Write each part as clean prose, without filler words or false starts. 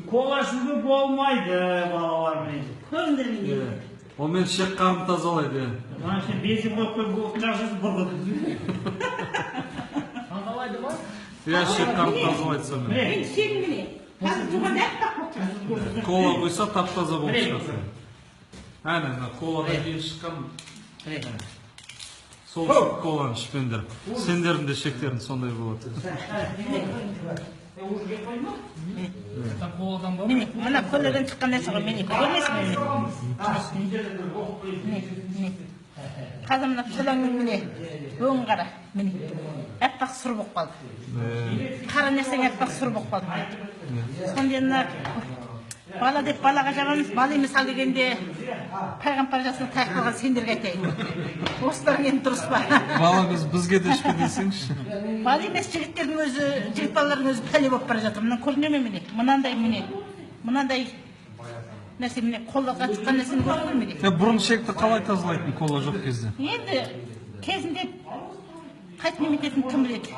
Кола ішуге болмайды, балалар, міне. Көріңдер, міне. Иә. Онымен ішек қарын тазалайды, иә. Мына ішіне бензин қойып қойып, отын жағып бұрғыды. Тазалайды ма? Иә, ішек қарын тазалайды сонымен. Міне. Мен ішегім, міне, қазір жуғанда аппақ болып шығады. Кола құйса, тап таза болып шығады. Әне, мына коладан кейін шыққан. Сол үшін коланы ішпеңдер. Сендердің де ішектерің сондай болады. Там коладан ба? Міне, мына коладан шыққан нәрсе ғой, міне, көрмейсің бе? Міне, міне, міне, қазір мына колаңның, міне, өңін қара, міне, аппақ сұр болып қалды. Қара нәрсең аппақ сұр болып қалды, міне. Сонда мына бала деп балаға жабамыз, бала емес ал дегенде, пайғамбар жасына таяқ қалған сендерге айтайын, осыларың енді дұрыс па? Бала біз, бізге де ішпе десеңші. Бала емес, жігіттердің өзі, жігіт балалардың өзі пәле болып бара жатыр. Мына көріне ме? Міне, мынандай, міне, мынандай нәрсе, міне, қолға шыққан нәрсені көрдің бе, міне? Е, бұрын ішекті қалай тазалайтын, кола жоқ кезде? Енді кезінде қайтып немететінін кім біледі.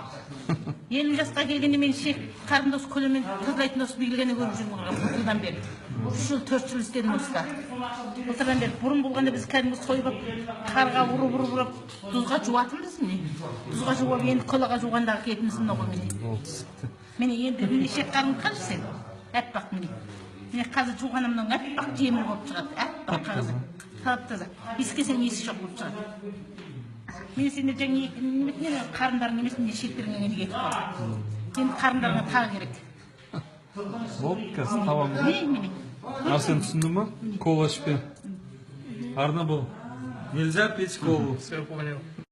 50 жасқа келгенде мен ішек қарынды осы коламен тазалайтын осы белгіні көріп жүрмін ғой. Былтырдан бері, 3 жыл, 4 жыл істедім осыда, былтырдан бері. Бұрын болғанда біз кәдімгі сойып алып, қарға ұрып, ұрып, ұрып, тұзға жуатынбыз, міне, тұзға жуып. Енді колаға жуғандағы кетіміз мынау ғой, міне. Болды, сікті. Міне, енді, міне, ішек қарын қарашы сен, аппақ, міне, міне. Қазір жуғанда мынау аппақ жемір болып шығады, аппақ қағаз, тап таза, иіскесең, иісі жоқ болып шығады. Міне, сендер жаңа не қарындарың емес, міне, ішектеріңе не кетіп қалды, енді қарындарыңа тағы керек. Болды, қазір табамыз. Міне, міне. Арсен, түсіндің ба? Кола ішпе. Арнабол, нельзя пить колу. Все понял.